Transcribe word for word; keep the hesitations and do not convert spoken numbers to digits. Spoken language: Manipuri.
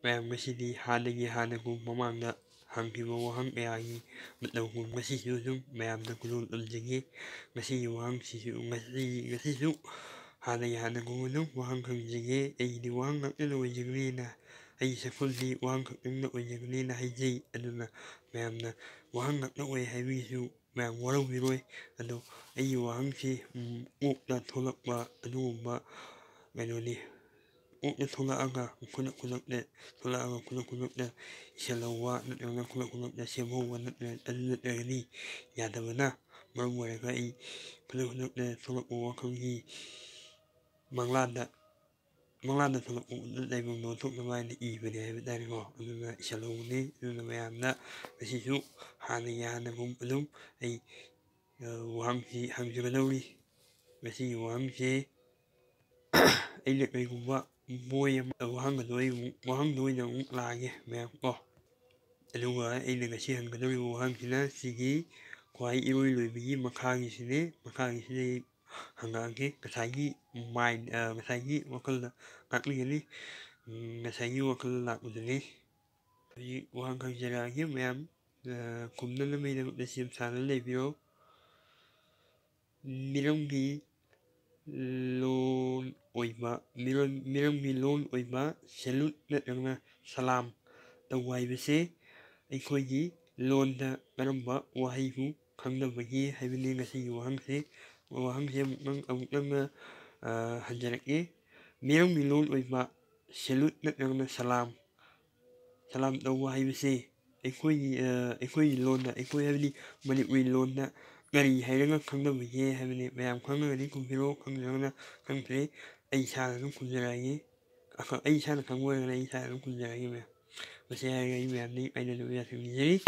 ꯃꯌꯥꯝ, ꯉꯁꯤꯗꯤ ꯍꯥꯟꯅꯒꯤ ꯍꯥꯟꯅꯒꯨꯝ ꯃꯃꯥꯡꯗ ꯍꯪꯈꯤꯕ ꯋꯥꯍꯪ ꯀꯌꯥꯒꯤ ꯃꯇꯧꯒꯨꯝ ꯉꯁꯤꯁꯨ ꯑꯗꯨꯝ ꯃꯌꯥꯝꯗ ꯈꯨꯗꯣꯜ ꯇꯝꯖꯒꯦ꯫ ꯉꯁꯤꯒꯤ ꯋꯥꯍꯪꯁꯤꯁꯨ ꯉꯁꯤ, ꯉꯁꯤꯁꯨ ꯍꯥꯟꯅꯒꯤ ꯍꯥꯟꯅꯒꯨꯝ ꯑꯗꯨꯝ ꯋꯥꯍꯪ ꯍꯪꯖꯒꯦ꯫ ꯑꯩꯒꯤꯗꯤ ꯋꯥꯍꯪ ꯉꯥꯛꯇꯅ ꯑꯣꯏꯖꯒꯅꯤꯅ, ꯑꯩꯒꯤ ꯁꯛꯐꯝꯗꯤ ꯋꯥꯍꯪ ꯈꯛꯇꯪꯅ ꯑꯣꯏꯖꯒꯅꯤꯅ ꯍꯥꯏꯖꯩ꯫ ꯑꯗꯨꯅ ꯃꯌꯥꯝꯅ ꯋꯥꯍꯪ ꯉꯥꯛꯇ ꯑꯣꯏ ꯍꯥꯏꯕꯒꯤꯁꯨ ꯃꯌꯥꯝ ꯋꯥꯔꯧꯕꯤꯔꯣꯏ꯫ ꯑꯗꯣ ꯑꯩꯒꯤ ꯋꯥꯍꯪꯁꯤ, ꯎꯝ, ꯑꯣꯛꯇ ꯊꯣꯛꯂꯛꯄ ꯑꯗꯨꯒꯨꯝꯕ ꯀꯩꯅꯣꯅꯤ꯫ ꯑꯣꯛꯇ ꯊꯣꯛꯂꯛꯑꯒ ꯈꯨꯗꯛ ꯈꯨꯗꯛꯇ ꯊꯣꯛꯂꯛꯑꯒ ꯈꯨꯗꯛ ꯈꯨꯗꯛꯇ ꯏꯁꯤꯜꯍꯧꯕ ꯅꯠꯇ꯭ꯔꯒꯅ ꯈꯨꯗꯛ ꯈꯨꯗꯛꯇ ꯁꯦꯝꯍꯧꯕ ꯅꯠꯇ꯭ꯔ-, ꯑꯗꯨ ꯅꯠꯇ꯭ꯔꯒꯗꯤ ꯌꯥꯗꯕꯅ ꯃꯔꯝ ꯑꯣꯏꯔꯒ ꯑꯩ ꯈꯨꯗꯛ ꯈꯨꯗꯛꯇ ꯊꯣꯛꯂꯛꯄ ꯋꯥꯈꯜꯒꯤ ꯃꯪꯂꯥꯟꯗ, ꯃꯪꯂꯥꯟꯗ ꯊꯣꯛꯂꯛꯄ ꯂꯥꯏꯕꯨꯡꯗꯣ ꯊꯣꯛꯅꯕ ꯍꯥꯏꯅ ꯏꯕꯅꯦ ꯍꯥꯏꯕ ꯇꯥꯔꯦꯀꯣ꯫ ꯑꯗꯨꯅ ꯏꯁꯤꯜꯍꯧꯕꯅꯤ꯫ ꯑꯗꯨꯅ ꯃꯌꯥꯝꯅ ꯉꯁꯤꯁꯨ ꯍꯥꯟꯅꯒꯤ ꯍꯥꯟꯅꯒꯨꯝ ꯑꯗꯨꯝ ꯑꯩ, ꯑ, ꯋꯥꯍꯪꯁꯤ ꯍꯪꯖꯒꯗꯧꯔꯤ꯫ ꯉꯁꯤꯒꯤ ꯋꯥꯍꯪꯁꯦ ꯑꯩꯅ ꯀꯩꯒꯨꯝꯕ ꯃꯣꯏ ꯑꯃ ꯋꯥꯍꯪ ꯑꯗꯣ ꯑꯩ ꯑꯃꯨꯛ ꯋꯥꯍꯪꯗꯣ ꯑꯣꯏꯅ ꯑꯃꯨꯛ ꯂꯥꯛꯑꯒꯦ ꯃꯌꯥꯝ ꯀꯣ꯫ ꯑꯗꯨꯒ ꯑꯩꯅ ꯉꯁꯤ ꯍꯪꯒꯗꯧꯔꯤꯕ ꯋꯥꯍꯪꯁꯤꯅ ꯁꯤꯒꯤ ꯈ꯭ꯋꯥꯏ ꯏꯔꯣꯏ ꯂꯣꯏꯕꯒꯤ ꯃꯈꯥꯒꯤꯁꯤꯅꯦ꯫ ꯃꯈꯥꯒꯤꯁꯤꯗ ꯑꯩ ꯍꯪꯉꯛꯑꯒꯦ꯫ ꯉꯁꯥꯏꯒꯤ ꯃꯥꯏꯟ, ꯑ, ꯉꯁꯥꯏꯒꯤ ꯋꯥꯈꯜꯗ ꯂꯥꯛꯂꯤꯒꯅꯤ꯫ ꯎꯝ, ꯉꯁꯥꯏꯒꯤ ꯋꯥꯈꯜꯗ ꯂꯥꯛꯄꯗꯨꯅꯤ꯫ ꯍꯧꯖꯤꯛ ꯋꯥꯍꯪ ꯍꯪꯖꯔꯛꯑꯒꯦ ꯃꯌꯥꯝ, ꯑ, ꯈꯨꯝꯅꯅꯕꯒꯤꯗꯃꯛꯇ ꯁꯦꯝ ꯁꯥꯗꯨꯅ ꯂꯩꯕꯤꯔꯣ꯫ ꯃꯤꯔꯝꯒꯤ ꯂꯣꯟ ꯑꯣꯏꯕ, ꯃꯤꯔꯝ-, ꯃꯤꯔꯝꯒꯤ ꯂꯣꯟ ꯑꯣꯏꯕ salute ꯅꯠꯇ꯭ꯔꯒꯅ ꯁꯂꯥꯝ ꯇꯧꯕ ꯍꯥꯏꯕꯁꯦ ꯑꯩꯈꯣꯏꯒꯤ ꯂꯣꯟꯗ ꯀꯔꯝꯕ ꯋꯥꯍꯩꯕꯨ ꯈꯪꯅꯕꯒꯦ ꯍꯥꯏꯕꯅꯤ ꯉꯁꯤꯒꯤ ꯋꯥꯍꯪꯁꯦ꯫ ꯋꯥꯍꯪꯁꯦ ꯑꯃꯨꯛꯇꯪ, ꯑꯃꯨꯛꯇꯪꯒ, ꯑ, ꯍꯟꯖꯔꯛꯀꯦ꯫ ꯃꯤꯔꯝꯒꯤ ꯂꯣꯟ ꯑꯣꯏꯕ salute ꯅꯠꯇ꯭ꯔꯒꯅ ꯁꯂꯥꯝ, ꯁꯂꯥꯝ ꯇꯧꯕ ꯍꯥꯏꯕꯁꯦ ꯑꯩꯈꯣꯏꯒꯤ, ꯑ, ꯑꯩꯈꯣꯏꯒꯤ ꯂꯣꯟꯗ, ꯑꯩꯈꯣꯏ ꯍꯥꯏꯕꯗꯤ ꯃꯅꯤꯄꯨꯔꯤ ꯂꯣꯟꯗ ꯀꯔꯤ ꯍꯥꯏꯔꯒ ꯈꯪꯅꯕꯒꯦ ꯍꯥꯏꯕꯅꯤ꯫ ꯃꯌꯥꯝ ꯈꯪꯉꯒꯗꯤ ꯈꯨꯝꯕꯤꯔꯣ, ꯈꯪꯗ꯭ꯔꯒꯅ ꯈꯪꯗ꯭ꯔꯦ꯫ ꯑꯩ ꯏꯁꯥꯅ ꯑꯗꯨꯝ ꯈꯨꯝꯖꯔꯛꯑꯒꯦ꯫ ꯑꯈ-, ꯑꯩ ꯏꯁꯥꯅ ꯈꯪꯕ ꯑꯣꯏꯔꯒꯅ ꯑꯩ ꯏꯁꯥꯅ ꯑꯗꯨꯝ ꯈꯨꯝꯖꯔꯛꯑꯒꯦ ꯃꯌꯥꯝ꯫ ꯃꯁꯤ ꯍꯥꯏꯔꯒ ꯑꯩ ꯃꯌꯥꯝꯗꯒꯤ ꯑꯩꯅ ꯑꯗꯨꯝ ꯌꯥꯊꯪ ꯅꯤꯖꯔꯤ꯫